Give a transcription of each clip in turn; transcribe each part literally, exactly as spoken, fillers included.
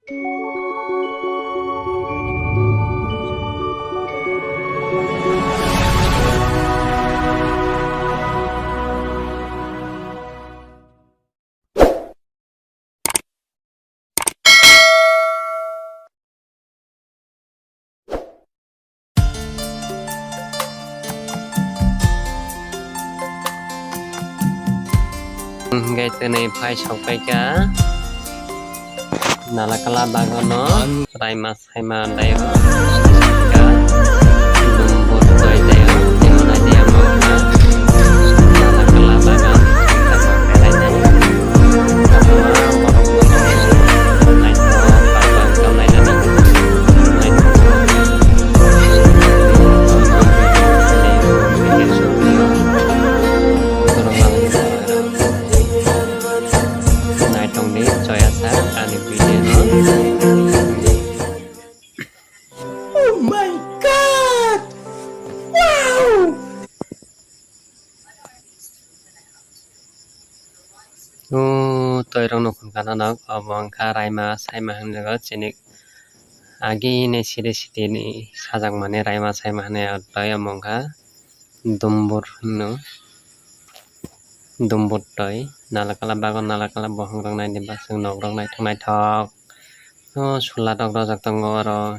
Hingke tini phai sokpaikha Nalakala bagono raima. Saima andai o, dumbur doi dai o, tei manai dia mokna, nalakala bagan, tamo belai nai, tamo borok bo tong, naithok, naithok, naithok, naithok. Naitongdi joya sa ani video no. Oh my God! Wow! O toirok no khungkha nanok, obo wngkha raima saima hinjago, chini agi ni siri siri ni sajak mani raima saima hinwi, o twi omo wngkha dumbur hino, dumbur twi, nalakala bagan nalakala bohong rok naidi bwswk nok rok naithok naithok. O sola rok rojak tongo oro.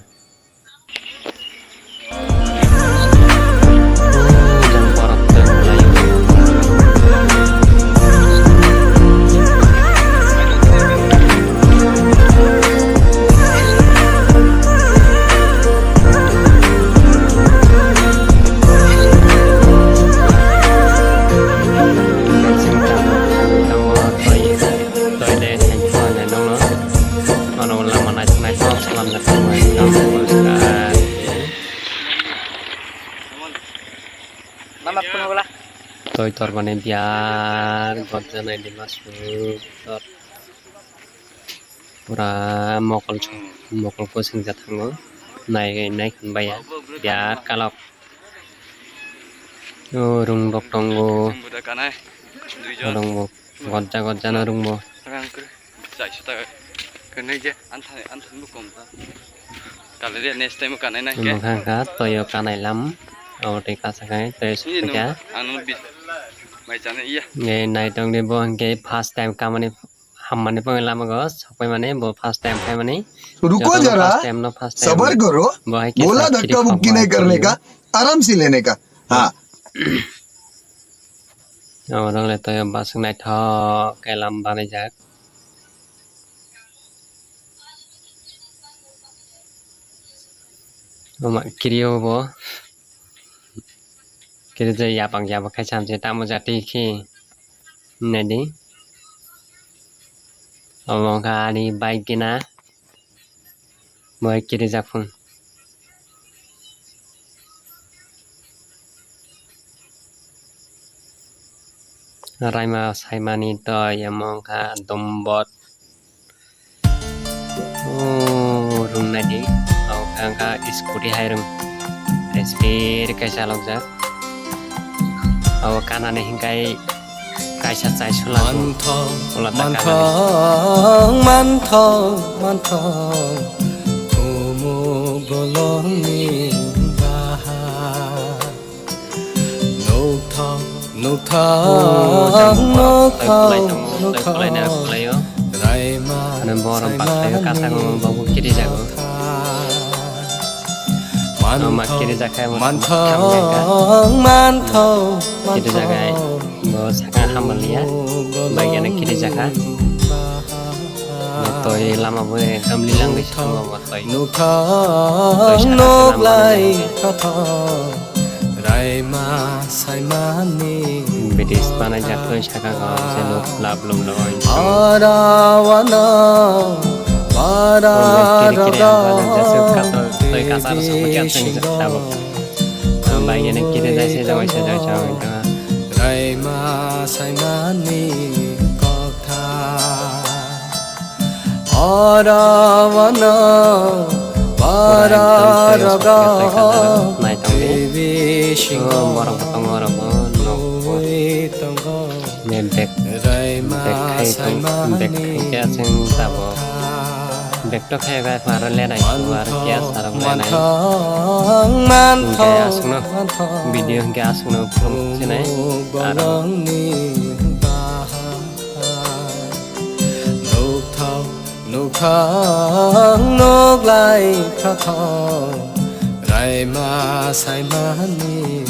Toilet hai phone nokno. Ano lama naithok naithok salam naithok naithok. Mama phone hola. Toi tor mane biyar gojja nai di masuk tor. Pura mokol mokol kosing ja thango. Nai nai khan baya biyar kalok. O rung rok tongo. Rung bo gojja gojja no rung bo. Rang kwrwi. Chaisa ta kwrwi je anthani anthani bo kom ta. Kale de next time kanai na ke. Mokha kha toyo kanai lam. Abo tei kasa khai toyo sini sokya. Ang no bi mai chana iya. Nai tong de bo hingke first time kamani hammani pangwi lama go sokpai mani bo first time phaimani. Jotono first time no first time. रुको जरा, सबर करो, बोला धक्का मुक्की नहीं करने का, आराम से लेने का। Ha. Abo rok le toyo bwswk naithok khe lam banaijak. Omo kirio bo. Kirio je yapang yapang khai samse tamo jati khe naidi. Omo wngkha ani bike gina. Bo hai kirijak phung. Raima saimani toi omo wngkha dombot. O rung naidi. Omo wngkha scooty hai rung. Speed kaisa lokjak. Abo kanani hinkai kaisa chai sula. Manthok, manthok, manthok, manthok, kumuk bolongni baha. Nukthok, nukthok, nukthok, nukthok. Raima, ano borok baklaio, kasago bobo kirijago. Manthok, manthok, manthok, manthok. Kirijagai, bo saka hamaliya, bagiana kirijakha. Toi lama bo ekdom lilang bai saka bo toi. Toi sana se lama bai. Raima saimani. British banaijak toi saka go, se nuk lab lum loi. Ora wano, ora rogo. Toi kasa ro sokoi ya seng tabok. Ang bai gene kiri jai se jawai se jawai jawai jawai. Raima saimani kokthar. Oro wano, oro rogo, twi bisingo borok bo tongo, oro bo nok bo. Twi tongo. Bag, bag khai tong, bag khai khe aswng tabok. Ekto khe bai paro lenai aro kya sarok lenai. Hingke aswkno video hingke aswkno phunuk sinai aro. Nukthang nukhang nuklai khathang raima saimani